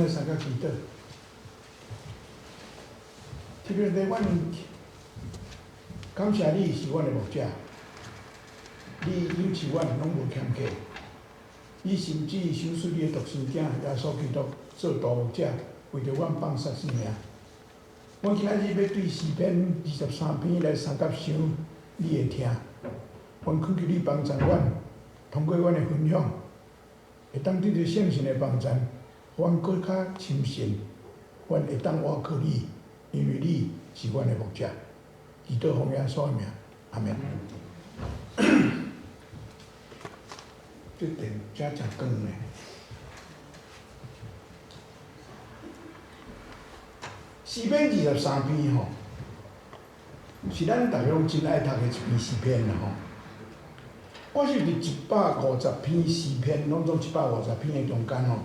相佮祈禱。天父上帝，阮感謝你是阮的牧者，你養飼阮攏無欠缺，你甚至賞賜你的獨生子耶穌基督做大牧者，為著阮放捨性命。阮今仔日欲對詩篇二十三篇來相佮想你的疼，阮懇求你幫助阮，通過阮的分享，會當得著聖神的幫助，予阮閣較深信，阮會當倚靠你，因為你是阮的牧者。祈禱奉耶穌的名，阿門。這電遮誠光呢。詩篇二十三篇吼，是咱逐家攏真愛讀的一篇詩篇啦吼。我是佇150篇詩篇，攏總一百五十篇的中間吼，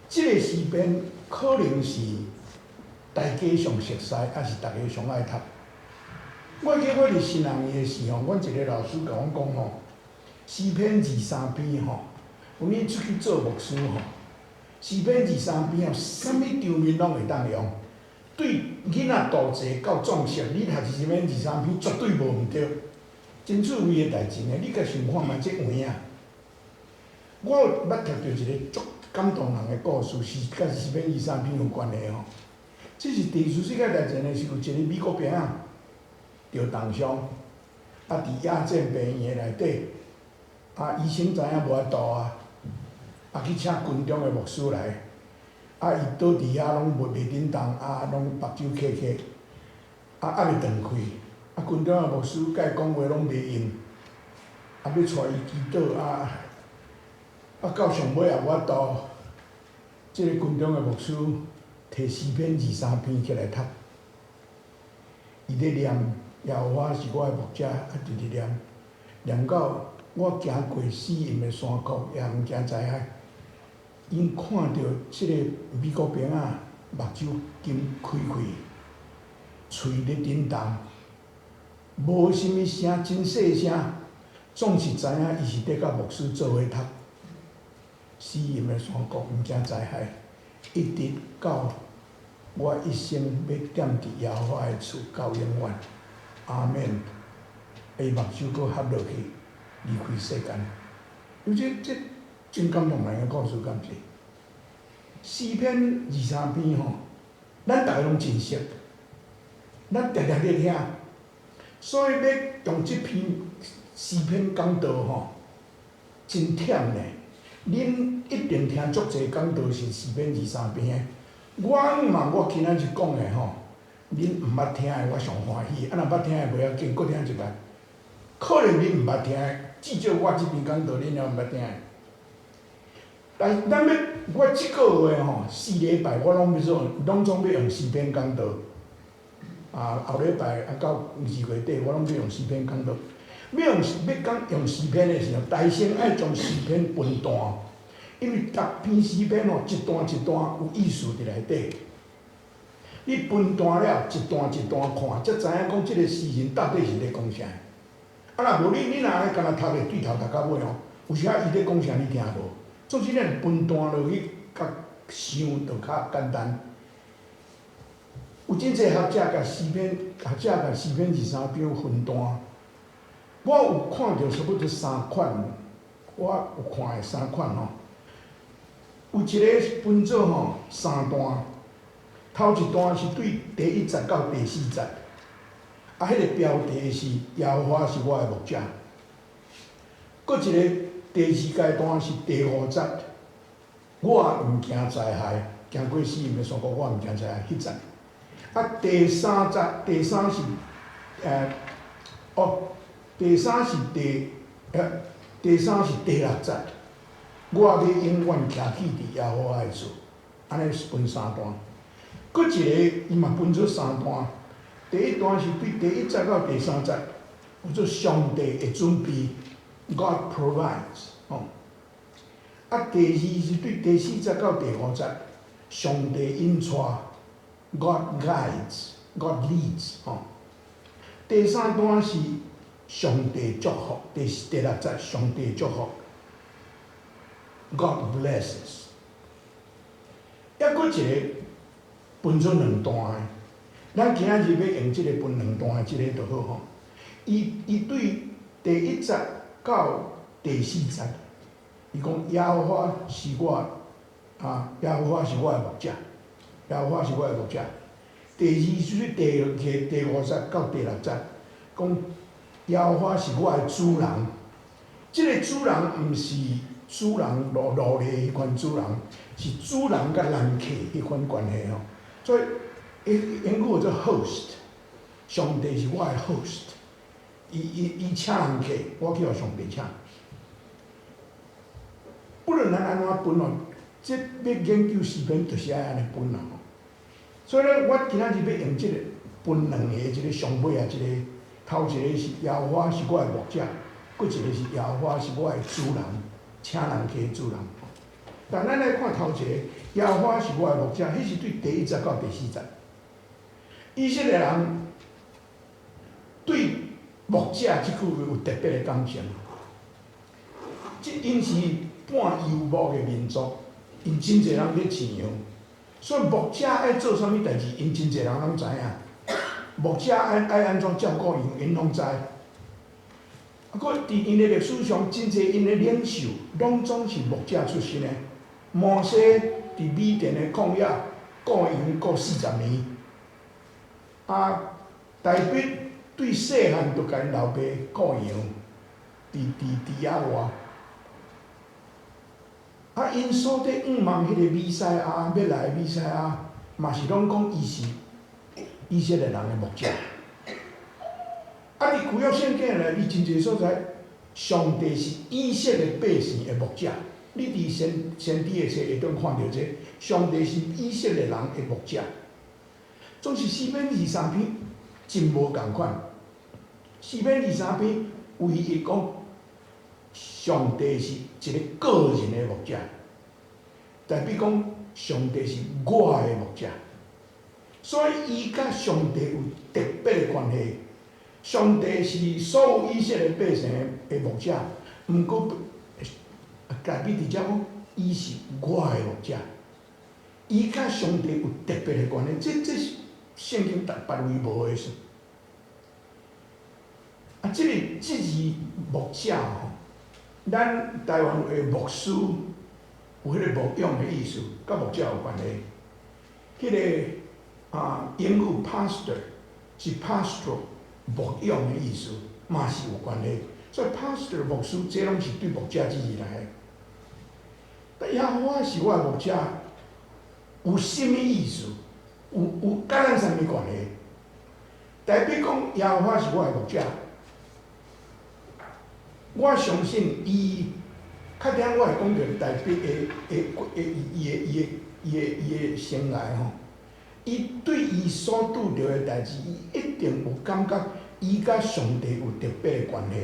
這个詩篇可能是大家上熟悉，也是逐家上愛讀。我記得我佇新人院的時候，阮一个老師共阮講吼，詩篇二三篇吼，有你出去做牧師吼，詩篇二三篇吼，啥物場面攏會當用。對囡仔大濟到壯碩，你讀詩篇二三篇絕對無毋對，真趣味的代誌呢。你共想看覓這有影？我有捌讀著一个足感動人的故事，是佮詩篇二三篇有關係吼。這是第二次世界大戰的時候，有一个美國兵仔著重傷，啊，佇野戰病院的內底，啊，醫生知影無法度啊，啊，去請軍中的牧師來。啊！伊倒佇遐攏袂振動，啊，攏目睭瞌瞌，啊，猶未斷氣。啊，軍中的牧師共伊講話攏袂應，啊，欲帶伊祈禱啊，啊，到上尾也無法度。這个軍中的牧師提詩篇二三篇起來讀，伊咧念耶和華是我的牧者，啊，直直念，念到我行過死蔭的山谷，也毋驚災害。𪜶看著這个美國兵仔目睭金開開，喙咧振動，無啥物聲，真細聲，總是知影伊是佇佮牧師做伙讀。死蔭的山谷，毋驚災害，一直到我一生欲踮佇耶和華的厝到永遠。阿們。伊目睭閣合落去，離開世間。有這這。真感動人的故事，敢毋是？詩篇二三篇吼，咱逐家攏真熟，咱定定咧聽，所以欲用這篇詩篇講道吼，真忝呢。恁一定聽足濟講道是詩篇二三篇的，我嘛我今仔日講的吼，恁毋捌聽的我上歡喜，啊若捌聽的無要緊，閣聽一擺。可能恁毋捌聽的，至少我這篇講道恁也毋捌聽的。但咱欲我這个月吼，四禮拜我攏欲做，攏總欲用詩篇講道。啊，後禮拜啊到二月底，我攏欲用詩篇講道。欲用欲講用詩篇的時候，大先愛將詩篇分段，因為逐篇詩篇吼，一段一段有意思佇內底。你分段了，一段一段看，才知影講這个詩人到底是咧講啥。啊，若無你你若按呢干焦讀咧，對頭讀到尾吼，有時仔伊咧講啥你聽無。總之，咱分段落去，較想就較簡單。有真濟學者共詩篇，學者共詩篇二三章分段。我有看著差不多三款，我有看的三款吼。有一个分做吼三段，頭一段是對第一節到第四節，啊，彼个標題是耶和華是我的牧者。閣一个。第二階段是第五節，我毋驚災害，行過死蔭的山谷，我毋驚災害，彼節。啊，第三節，第三是，哦，第三是第六節，我欲永遠徛起佇耶和華的厝，按呢是分三段。閣一个，伊嘛分做三段，第一段是對第一節到第三節，叫做上帝的準備。God provides，吼。啊，第二是對第四節到第五節，上帝引帶，God guides，God leads，吼。第三段是上帝祝福，第六節上帝祝福，God blesses。抑閣閣一个分做兩段的，咱今仔日欲用這个分兩段的這个就好吼。伊對第一節到第四節，伊講耶和華是我啊，耶和華是我的牧者，耶和華是我的牧者。第二就是第五節到第六節，講耶和華是我的主人。這个主人毋是主人奴隸彼款主人，是主人佮人客彼款關係吼。所以英語叫做 host，上帝是我的 host，伊請人客，我去予上帝請。不論咱按怎分哦，這欲研究詩篇就是愛按呢分啦吼。所以咧，我今仔日欲用這個分兩个，一個上尾啊，一個頭一個是耶和華是我的牧者，閣一個是耶和華是我的主人，請人客的主人。但咱來看頭一個，耶和華是我的牧者，彼是對第一節到第四節。以色列人對牧者這句話有特別的感情。這𪜶是半遊牧的民族，𪜶真濟人咧飼羊，所以牧者愛做啥物代誌，𪜶真濟人攏知影。牧者愛按怎照顧羊，𪜶攏知。啊，閣佇𪜶的歷史上，真濟𪜶的領袖，攏總是牧者出身的。摩西佇米甸的曠野顧羊顧40年，啊，大衛對細漢就共𪜶老爸顧羊，佇野外。啊，𪜶所咧向望彼个彌賽亞，欲來的彌賽亞，嘛是攏講伊是以色列人的牧者。啊，佇舊約聖經內面真濟所在，上帝是以色列百姓的牧者。你佇先知的冊會當看著這個，上帝是以色列人的牧者。總是詩篇23篇真無仝款。詩篇二三篇唯一講上帝是一个個人的牧者，代表講上帝是我的牧者，所以伊佮上帝有特別的關係。上帝是所有以色列百姓的牧者，毋過代表佇遮講，伊是我的牧者，伊佮上帝有特別的關係，這是聖經別位無的事。啊，這個這字牧者吼，咱台灣的牧師有彼個牧養的意思，佮牧者有關係。彼個啊，英語 pastor 是 pastoral 牧養的意思，嘛是有關係。所以 pastor 牧師，這攏是對牧者這字來的。但耶和華是我的牧者，有啥物意思？有佮咱啥物關係？代表講耶和華是我的牧者，我相信伊較頂我會講著代表的的的伊的伊的伊的伊的生涯吼，伊對伊所拄著的代誌，伊一定有感覺，伊佮上帝有特別的關係。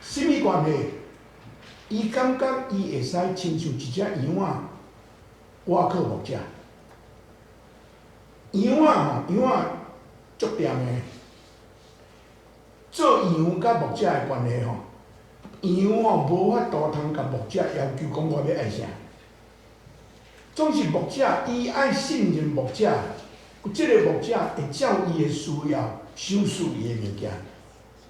啥物關係？伊感覺伊會使親像一隻羊仔，倚靠牧者。羊仔吼，羊仔足恬的。做羊佮牧者的關係吼，羊吼無法度通共牧者要求講我欲愛啥。總是牧者，伊愛信任牧者，這个牧者會照伊的需要賞賜伊的物件。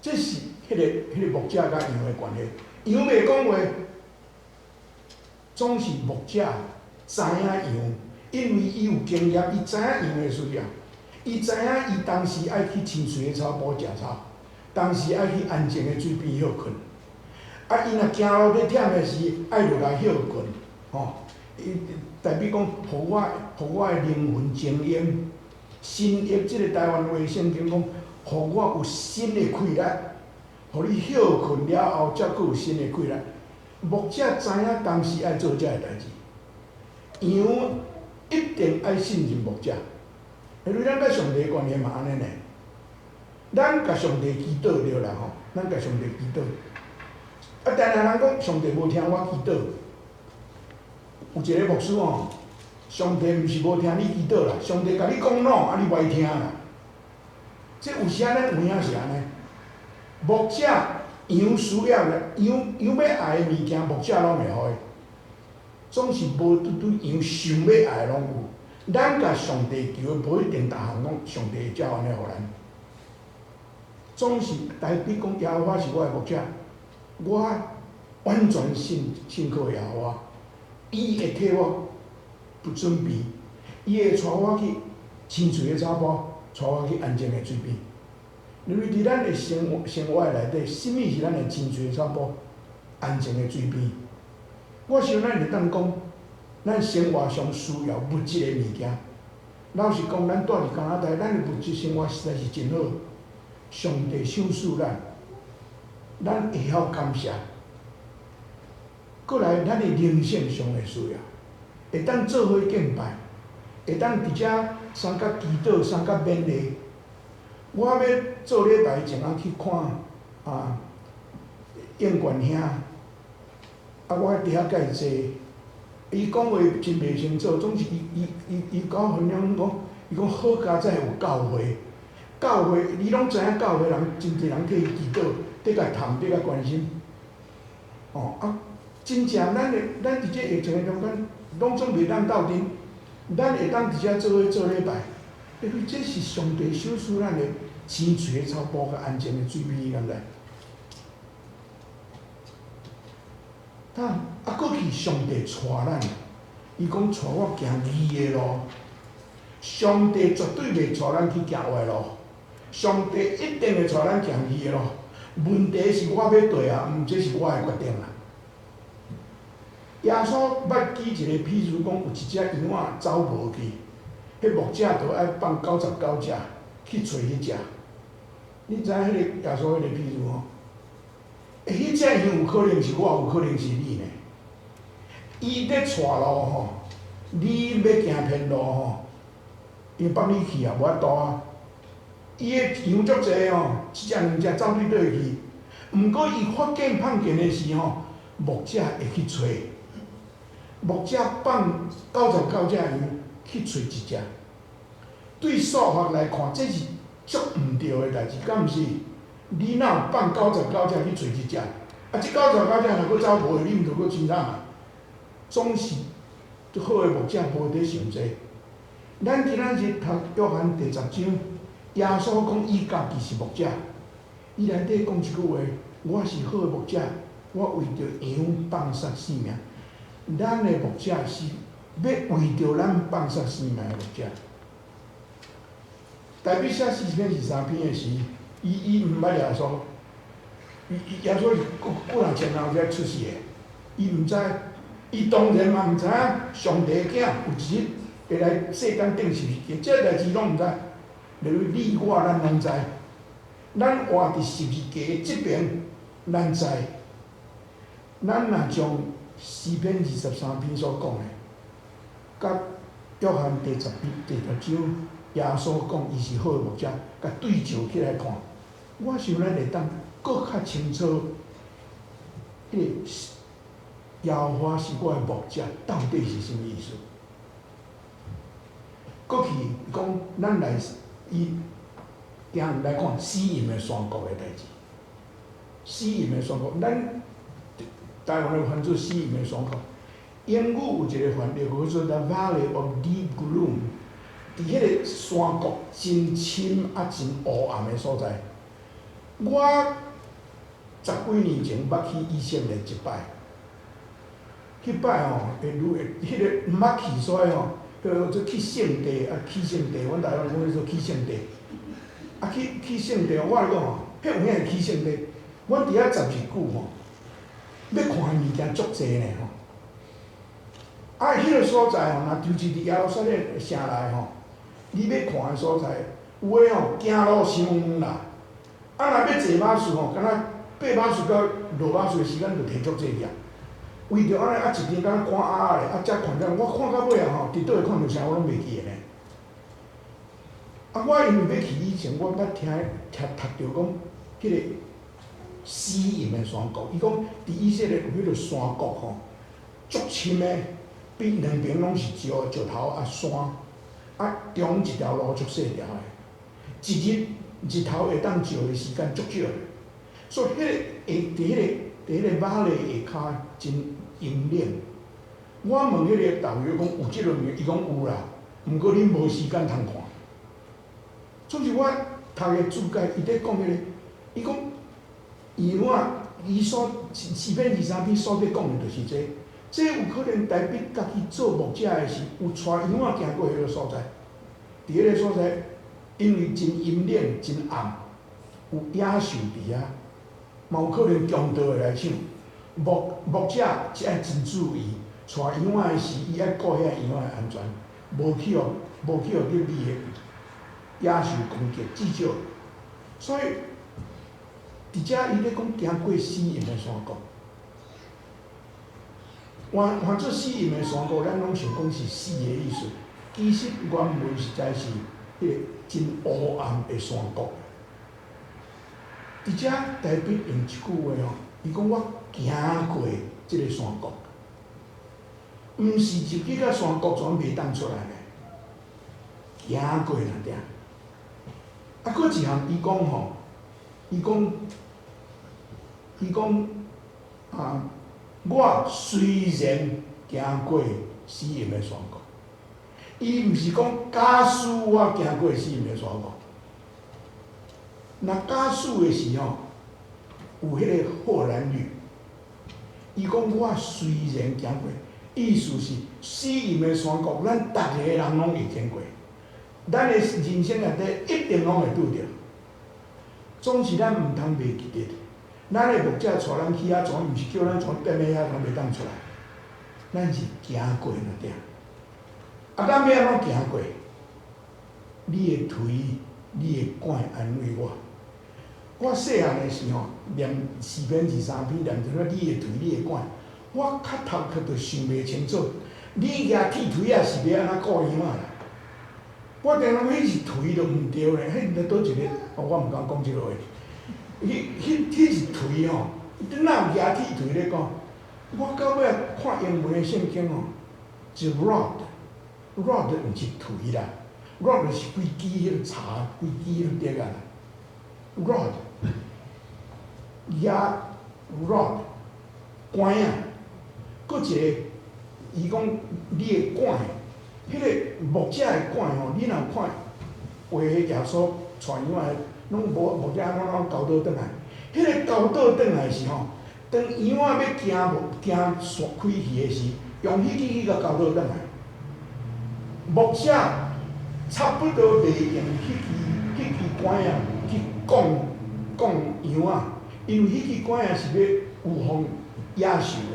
這是彼個牧者佮羊的關係。羊袂講話，總是牧者知影羊，因為伊有經驗，伊知影羊的需要，伊知影伊當時愛去青翠的草埔食草，當時愛去安靜的水邊歇睏。啊，伊若行路欲忝的時，愛落來歇睏，吼。伊代表講，予我的靈魂精英，新約這个台灣話聖經講，予我有新的氣力，予你歇睏了後，才閣有新的氣力。牧者知影當時愛做這个代誌，羊一定愛信任牧者。因為咱佮上帝關係嘛按呢呢，咱共上帝祈禱對啦吼，咱共上帝祈禱。啊，定定人講上帝無聽我祈禱，有一个牧師吼，上帝毋是無聽你祈禱啦，上帝共你講 no，啊你袂聽啦。這有時咱有影是按呢，牧者羊需要的，羊欲愛的物件，牧者攏會予伊。總是無拄拄樣想欲愛的攏有。咱共上帝求的，無一定逐項攏上帝會照按呢予咱。總是大衛講耶和華是我的牧者，我完全信靠耶和華，伊會替我準備，伊會帶我去青翠的草坡，帶我去安靜的水邊。因為佇咱的生活內底，啥物是咱的青翠的草坡、安靜的水邊？我想咱會當講，咱生活上需要物質的物件。老實講，咱住佇加拿大，咱的物質生活實在是真好。上帝賞賜咱，咱會曉感謝。過來，咱的靈性上會需要，會當做伙敬拜，會當佇遮相佮祈禱、相佮勉勵。我欲做禮拜前仔去看應冠兄，我佇遐共伊坐，伊講話真袂清楚，總是伊佮我分享講，伊講好佳哉有教會，教會你攏知影教會人真濟人替伊祈禱，佇共探，佇共關心。哦啊，真正咱佇這疫情的中間，攏總袂當鬥陣，咱會當佇遮做伙做禮拜，因為這是上帝賞賜咱的青翠的草坡佮安靜的水邊，敢毋知？過去上帝帶咱，伊講帶我行義的路，上帝絕對袂帶咱去行歪路，上帝一定會帶咱行義的路。問題是我欲對啊，毋這是我的決定啦。耶穌捌舉一個譬如講，有一隻羊仔走無去，彼牧者就愛放99隻去揣彼隻。你知影彼個耶穌彼個譬如吼？彼隻羊有可能是我，有可能是你呢。伊咧帶路吼，你欲行偏路吼，伊放你去啊，無法度啊。伊的羊足濟吼，一隻兩隻走對佗去。毋過伊發現碰見的時吼，牧者會去揣。牧者放99隻羊去揣一隻。對數學來看，這是足毋對的代誌，敢毋是？你哪有放99隻去揣一隻？這99隻若閣走無去，你毋著閣真慘啊！總是好的牧者無佇想這。咱今仔日讀約翰第十章，耶穌講伊家己是牧者，伊內底講一句話：我是好的牧者，我為著羊放捨性命。咱的牧者是欲為著咱放捨性命的牧者。大衛寫詩篇23篇的時，伊毋捌耶穌，伊耶穌是幾若千年後才出世的，伊毋知，伊當然嘛毋知影上帝的囝有一日會來世間釘十字架，這代誌攏毋知。例如你我咱攏知，咱活佇十字架的這爿，咱知。咱若將詩篇23篇所講的，佮約翰第十篇第十章耶穌講伊是好的牧者，共對照起來看，我想咱會當閣較清楚，彼個耶和華是我的牧者，到底是啥物意思？過去講，咱來伊行來看死蔭的山谷的代誌。死蔭的山谷，咱台灣的翻做死蔭的山谷。英語有一個翻譯叫做 The Valley of Deep Gloom，佇彼個山谷真深啊真烏暗的所在。我十幾年前捌去以色列一擺，彼擺吼會愈會彼個毋捌去，所以吼叫做去聖地啊，去聖地，阮台灣講做去聖地。去聖地，我來講吼，彼有影會去聖地。阮佇遐十日久吼，欲看的物件足濟呢吼。彼個所在吼，若就是佇耶路撒冷城內吼，你欲看的所在，有的吼行路傷遠啦。若欲坐巴士吼，敢若爬巴士到落巴士的時間就提足濟去啊。為著按呢，一天敢若趕鴨咧，才看了，我看到尾仔吼，佇佗會看著啥，我攏袂記得呢。我因為欲去以前，我捌聽聽讀著講，彼個死蔭的山谷，伊講佇以色列有彼個山谷吼，足深的，比兩邊攏是石石頭山，中一條路足細條的，一日日頭會當照的時間足少，所以彼個會佇彼個佇彼個 valley 下跤真陰冷。我問彼个導遊講有這个物，伊講有啦，毋過恁無時間通看。總是我讀个注解，伊咧講彼个，伊講羊仔，伊所詩篇23篇所咧講的就是這個，這有可能大衛家己做牧者的時，有帶羊仔行過彼个所在，佇彼个所在，因為真陰冷、真暗，有野獸佇遐，嘛有可能強盜會來搶。牧者才愛真注意，帶羊仔的時，伊愛顧遐羊仔的安全，無去予入去的野獸攻擊，至少。所以，佇遮伊咧講行過死蔭的山谷，換做死蔭的山谷，咱攏想講是死的意思，其實原文實在是彼個真烏暗的山谷。佇遮大衛用一句話吼，伊講我行過這个山谷，毋是入去到山谷就袂當出來咧，行過爾爾。啊，閣一項，伊講吼，伊講啊，我雖然行過死蔭的山谷，伊毋是講假使我行過死蔭的山谷，若假使的時吼，有彼个或然率。伊講我雖然行過，意思是死蔭的山谷，咱逐个人攏會經過，咱的人生內底一定攏會拄著。總是咱毋通袂記得，咱的牧者帶咱去遐怎，毋是叫咱怎踮咧遐，怎袂當出來。咱是行過爾爾。啊，咱欲按怎行過？你的槌，你的竿安慰我。我細漢的時吼，念詩篇23篇，念著你的槌，你的竿，我較頭殼就想袂清楚。你舉鐵槌仔是欲按怎顧羊仔啦？我定諗彼是槌就毋對咧，彼毋知佗一个，哦，我毋敢講這个話。彼是槌吼，你哪有舉鐵槌咧講？我到尾看英文的聖經吼，是 rod，rod 毋是槌啦，rod 是規支彼个柴，規支彼个竹仔啦，rod，舉 rod，竿仔，閣一个，伊講你的竿，彼个牧者的竿吼，你若有看畫耶穌帶羊仔，攏無牧者按怎按教導轉來，彼个教導轉來時吼，當羊仔欲行無行山開去的時，用彼支去共教導轉來。牧者差不多袂用彼支竿仔去管管羊仔，因為彼支竿仔是欲預防野獸的，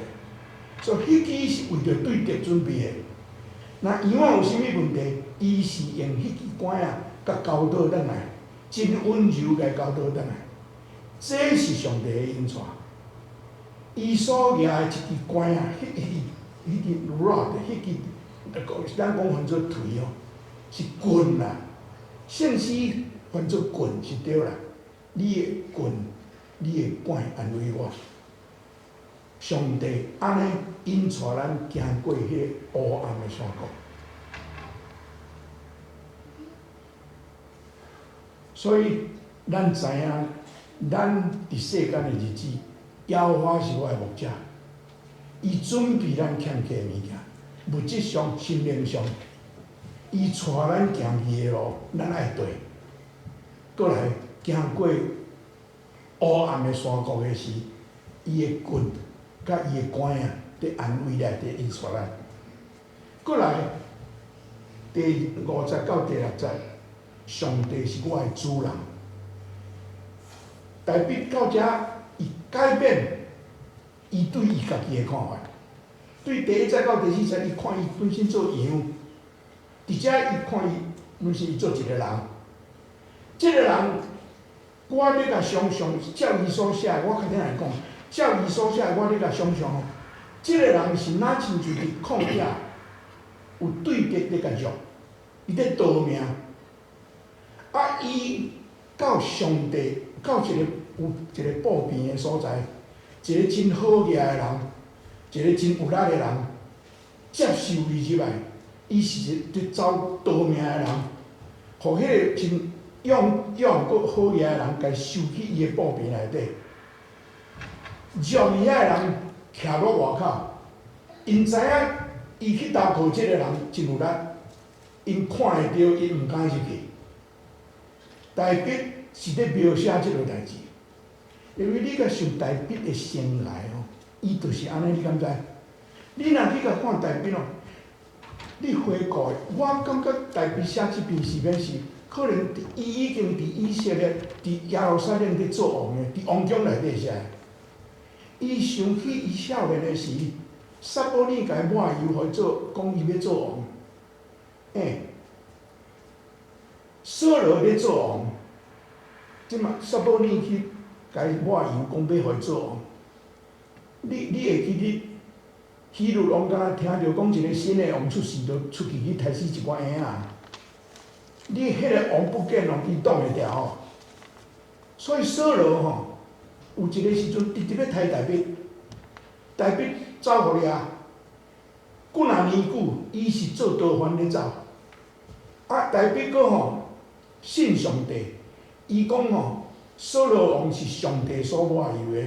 所以彼支是為著對敵準備的。若羊仔有啥物問題，伊是用彼支竿仔共教導轉來，真溫柔共教導轉來。這是上帝的引帶。伊所舉的一支竿仔，彼支 rod，彼支，咱講翻做槌吼，是棍啦。聖詩翻做棍是對啦。你的棍，你的竿安慰我。上帝按呢引帶咱行過彼个烏暗的山谷。所以咱知影，咱佇世間的日子，耶和華是我的牧者，伊準備咱欠缺的物件，物質上、心靈上，伊帶咱行伊的路，咱愛綴。閣來行過烏暗的山谷的時，伊的棍佮伊的竿仔，佇安慰內底引帶咱。閣來第五節到第六節，上帝是我的主人。大衛到遮，伊改變伊對伊家己的看法。對第一節到第四節，伊看伊本身做羊；佇遮伊看伊本身伊做一个人。這个人，我咧共想象，照伊所寫的，我較聽來講，照伊所寫的，我咧共想象吼，這个人是若親像佇曠野有對敵咧共掠，伊咧逃命。啊，伊到上帝，到一个有一个布棚的所在，一个真好額的人，一个真有力的人，接受伊入來，伊是佇走逃命的人，予彼個真勇勇閣好額的人，共收去伊的布棚內底，掠伊遐的人徛落外口，𪜶知影伊去投靠這个人真有力，𪜶看會著，𪜶毋敢入去。大衛是咧描寫這个代誌，因為你共想大衛的生涯吼，伊就是按呢，你敢知？你若去共看大衛哦，你回顧，我感覺大衛寫這篇詩篇是可能伊已經佇以色列、佇耶路撒冷佇做王的，佇王宮內底寫的。伊想起伊少年的時，撒母耳共伊抹油，予伊做，講伊欲做王。欸，掃羅咧做王，這馬撒母耳去共伊抹油，講欲予伊做王。你會記得希律王敢若聽著講一个新的王出世，就出去去刣死一寡嬰仔。你彼个王不見王，伊擋會牢吼。所以掃羅吼，有一个時陣直直欲刣大衛，大衛走予掠，幾若年久，伊是做逃犯咧走。啊，大衛閣吼信上帝，伊講吼，掃羅王是上帝所抹油的。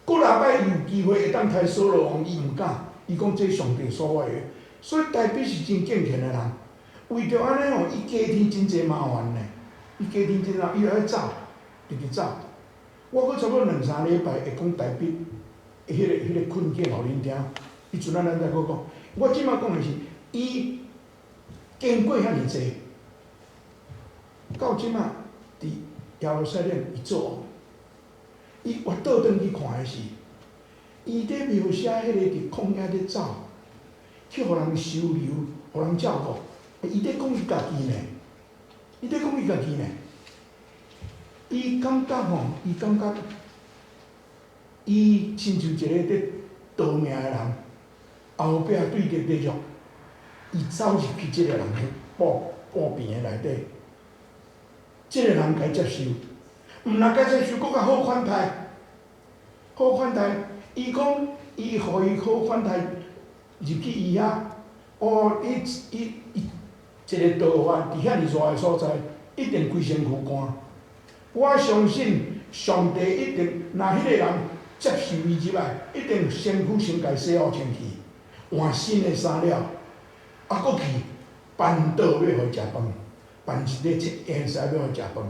幾若擺伊有機會會當刣掃羅王，伊毋敢。伊講這上帝所抹油，所以大衛是真敬虔的人。為著按呢吼，伊家庭真濟麻煩呢。伊家庭真濟，伊愛走，直直走。我閣差不多兩三禮拜會講大衛彼個困境予恁聽。彼陣仔咱再閣講。我這馬講的是，伊經過遐爾濟，到這馬佇耶路撒冷伊做王。伊我倒轉去看的是，伊佇描寫彼个佇曠野咧走，去予人收留，予人照顧。伊佇講伊家己呢，伊佇講伊家己呢。伊感覺吼，伊感覺，伊親像一个佇逃命的人，後壁對敵佇掠，伊走入去這个人的布棚的內底，這个人共伊接受，毋若共接受，閣較好款待，好款待。伊講，伊予伊好款待入去伊遐，哦，伊伊伊一个逃犯佇遐爾熱的所在，一定規身軀汗。我相信上帝一定，若彼個人接受伊入來，一定身軀先共伊洗好清氣，換新的衫了，啊，閣去辦桌欲予伊食飯，辦一个宴席欲予伊食飯。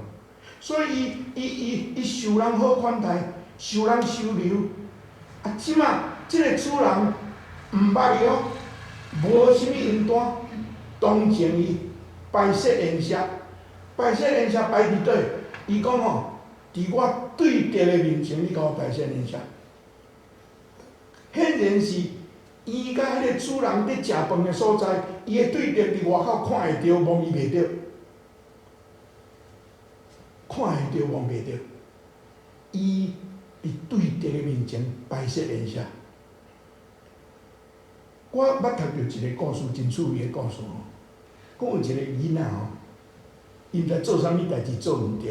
所以伊伊伊伊受人好款待，受人收留。啊，這馬這个主人毋捌伊哦，無啥物恩單，同情伊，擺設宴席，擺設宴席擺佇佗？伊講吼，佇我對敵的面前，你共我擺設宴席。顯然是伊佮彼个主人佇食飯的所在，伊的對敵佇外口看會著，摸伊袂著，看會著摸袂著。伊佇對敵的面前擺設宴席。我捌讀著一個故事，真趣味的故事吼。講有一個囡仔吼，伊毋知做啥物代誌做毋著，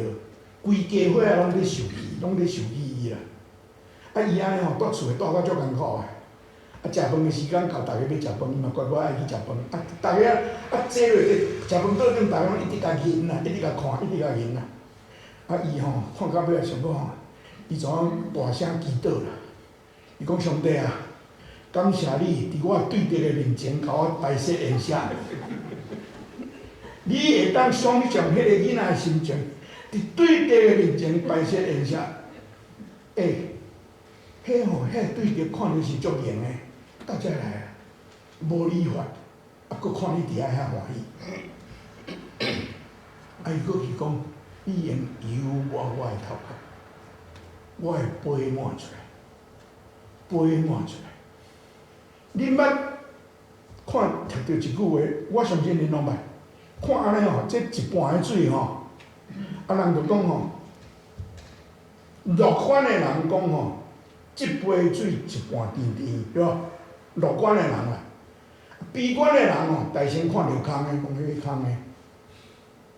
規家伙仔攏咧受氣，攏咧受氣伊啦。啊，伊按呢吼，蹛厝內蹛甲足艱苦的。啊，食飯的時間到，逐家欲食飯，伊嘛乖乖愛去食飯。啊，逐家啊坐落去食飯桌頂，逐家攏一直共認啦，一直共看，一直共認啦。啊，伊吼看到尾仔想講吼，伊怎啊大聲祈禱啦？伊講上帝啊，感謝你佇我對敵的面前，共我擺設宴席。你會當想像彼個囡仔的心情，佇對敵的面前擺設宴席。欸，彼吼，彼個對敵看著是足閒的，到遮來啊，無禮法，啊，閣看你佇遐遐歡喜。啊，伊閣去講，你用油抹我的頭殼，我會杯滿出來，杯滿出來。恁捌看讀著一句話，我相信恁攏捌。看按呢吼，這一半的水吼，啊人就講吼，樂觀的人講吼，這杯水一半甜甜，對無？樂觀的人啦，悲觀的人吼，大先看著空的，講彼個空的，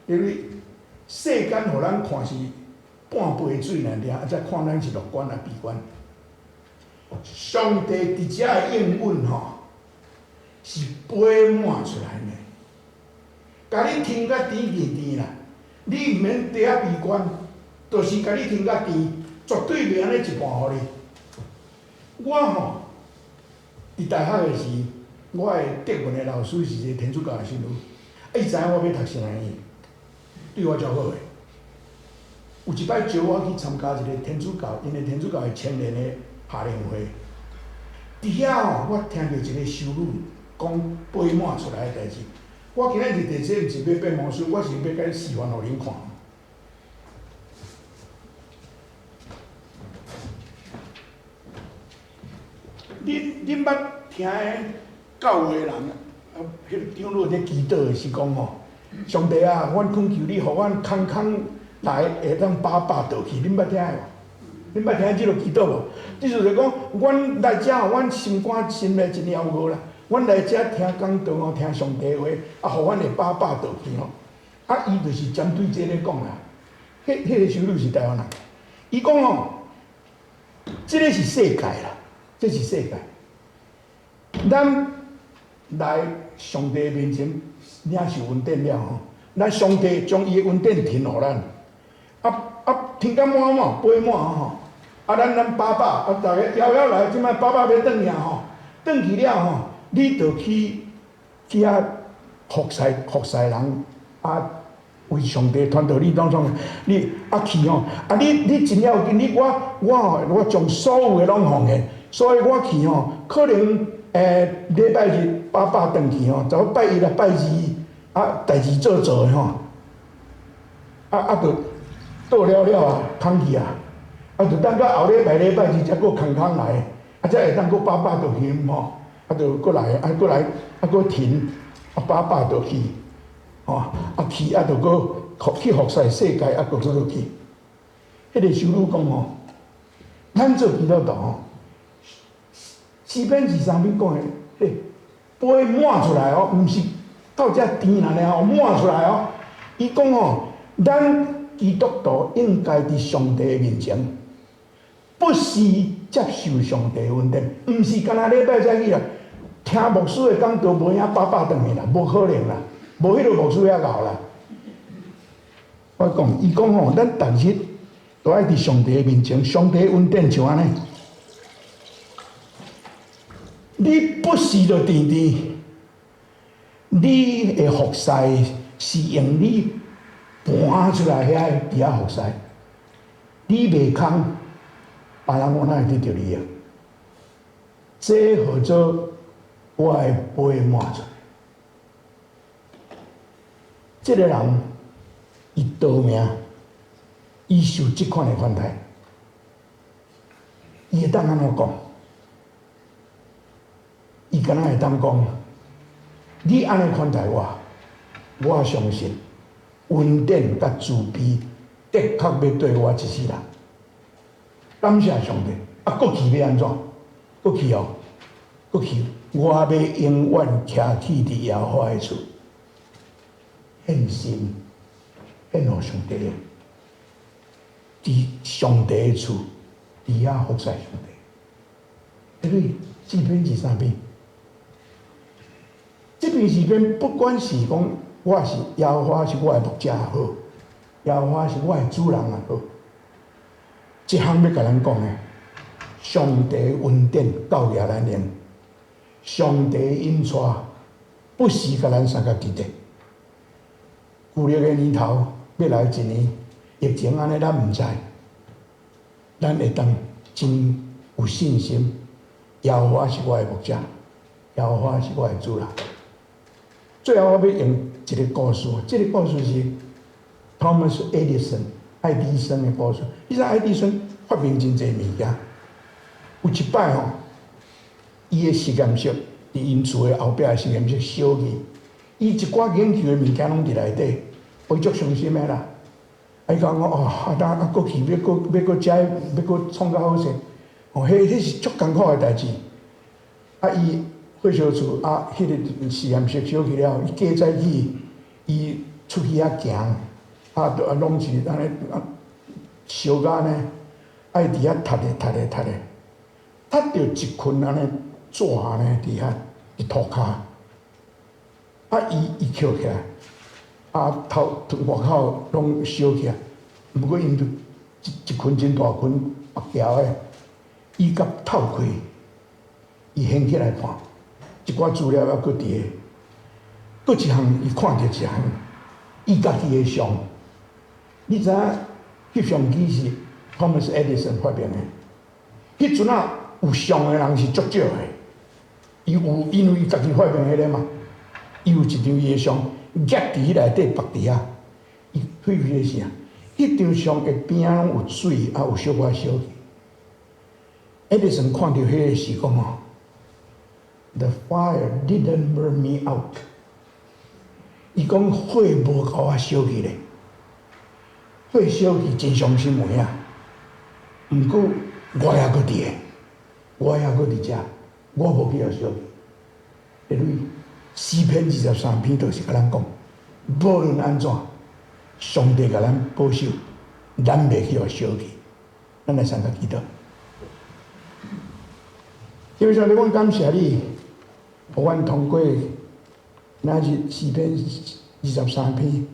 因為世間予咱看是半杯水爾爾，啊才看咱是樂觀抑悲觀。上帝佇遮的應允吼，是杯滿出來呢。共你添甲甜甜甜啦，你毋免佇遐悲觀，就是共你添甲甜，絕對袂按呢一半予你。我吼佇大學的時，我的德文的老師是一个天主教的神父，啊，伊知影我欲讀神學院，對我足好的。有一擺招我去參加一個天主教，𪜶的天主教的青年的夏令會。佇遐吼，我聽著一個修女講杯滿出來的代誌。我今仔日佇這毋是欲變魔術，我是欲共示範予恁看。恁捌聽教會的人，啊，彼個長老佇祈禱的是講吼，上帝啊，阮懇求你，予阮空空來會當飽飽倒去。恁捌聽無？恁捌聽這个祈禱無？意思就是講，阮來遮，阮心肝心內真枵餓啦。阮來遮聽講道吼，聽上帝話，啊，予阮會飽飽倒去吼。啊，伊就是針對這个講啦。彼個修女是台灣人，伊講吼，這个是世界啦，這是世界。咱來上帝面前領受恩典了吼，咱上帝將伊的恩典停予咱，啊啊，停甲滿滿杯滿吼，啊，咱飽飽，啊，逐家枵枵來，這擺飽飽欲轉去吼，轉去了吼，你就去遐服侍人，啊，為上帝傳道，你當創，你啊去吼，啊你真要緊，你我我吼，我將所有的攏奉獻，所以我去吼，可能。禮拜日飽飽轉去吼，就拜一啦、拜二啊，代誌做做的吼，啊啊，就倒了了啊，空去啊，啊，就等到後禮拜禮拜二才閣空空來，啊，才會當閣飽飽倒去吼，啊，就閣來，啊，閣來，啊，閣停，啊，飽飽倒去，吼，啊去啊，就閣去服侍世界，啊，閣閣落去。彼個修女講吼，咱做基督徒吼。詩篇23篇講的，嘿，杯滿出來哦，毋是到遮甜爾爾哦，滿出來哦。伊講哦，咱基督徒應該佇上帝面前，不時接受上帝恩典，毋是干焦禮拜才去啦，聽牧師的講道無影飽飽轉去啦，無可能啦，無彼个牧師遐𠢕啦。我講，伊講吼，咱逐日都愛佇上帝面前，上帝恩典像按呢。你不時就甜甜，你的服侍是用你盤出來遐個佇遐服侍，你袂空，別人我哪會得著你啊？這號做我的杯滿出來。這个人，伊逃命，伊受這款的款待，伊會當按怎講？伊敢若會當講，你按呢款待我，我相信恩典佮慈悲的確欲對我一世人。感謝上帝！啊，閣去欲按怎？閣去哦，閣去！我欲永遠徛起佇耶和華的厝，獻身獻予上帝，佇上帝的厝，佇遐服侍上帝。因為詩篇23篇。這篇詩篇不管是講我是耶和華是我的牧者也好，耶和華是我的主人也好，這項欲共咱講的，上帝恩典夠額咱用，上帝引帶不時共咱相佮佇咧。舊曆的年頭欲來一年，疫情按呢咱毋知，咱會當真有信心，耶和華是我的牧者，耶和華是我的主人。最後我欲用一个故事，這个故事是 Thomas Edison 愛迪生的故事。你知愛迪生發明真濟物件，有一擺吼，伊的實驗室佇𪜶厝的後壁的實驗室燒去，伊一寡研究的物件攏佇內底，伊足傷心的啦。啊，伊講哦，啊，啊，閣去欲閣欲閣遮欲閣創較好勢，哦，彼是足艱苦的代誌。啊，伊。火燒厝啊，彼个實驗室燒去了，伊過早起，伊出去遐行，啊，都啊攏是按呢啊燒甲按呢，啊伊佇遐讀咧讀咧讀咧，讀著一群按呢紙按呢佇遐佇塗跤，啊伊伊抾起來，啊頭外口攏燒起來，毋過𪜶就一一群真大群白條的，伊共透開，伊掀起來看。一寡資料猶閣佇個，閣一項伊看著一項，伊家己的相。你知影翕相機是 Thomas Edison 發明的？彼陣仔有相的人是足少的。伊有因為家己發明彼个嘛，伊有一張伊的相，夾佇彼內底縛佇遐。伊翕彼個是啥？彼張相的邊仔攏有水，啊有小可燒去。Edison 看著彼個時講吼：The fire didn't burn me out。伊講火無共我燒去咧，火燒去真傷心有影。毋過我猶閣佇個，我猶閣佇遮，我無去予燒去。因為詩篇23篇就是共咱講，無論按怎，上帝共咱保守，咱袂去予燒去。咱來三個祈禱。天父上帝，阮感謝你，予阮通過今日詩篇二十三篇，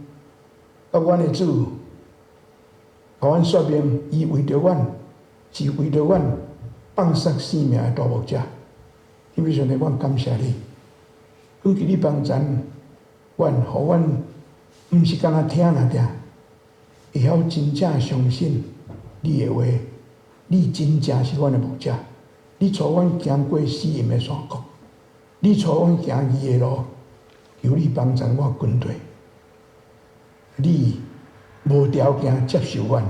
佮阮的主，予阮說明，伊為著阮，是為著阮放捨性命的大牧者。天父上帝，阮感謝你，懇求你幫贊阮，予阮毋是干焦聽爾爾，會曉真正相信你的話，你真正是阮的牧者。你帶阮行過死蔭的山谷，你帶阮行義的路，求你幫助我跟隨。你無條件接受阮，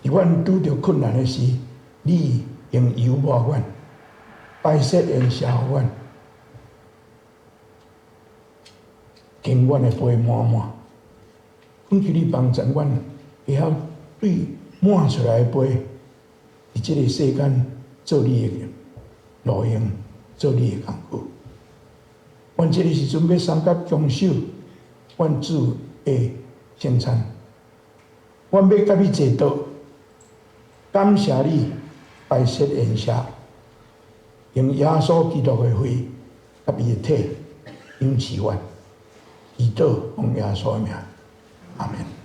佇阮拄著困難的時，你用油抹阮，擺設筵席予阮，敬阮的杯滿滿。懇求你幫助阮，會曉對滿出來的杯，佇這个世間做你的路用，做你的工具。阮這个時陣欲三甲恭守阮主的聖餐，阮欲共你坐桌，感謝你擺設筵席，用耶穌基督的血佮伊的體養飼阮，祈禱奉耶穌的名，阿門。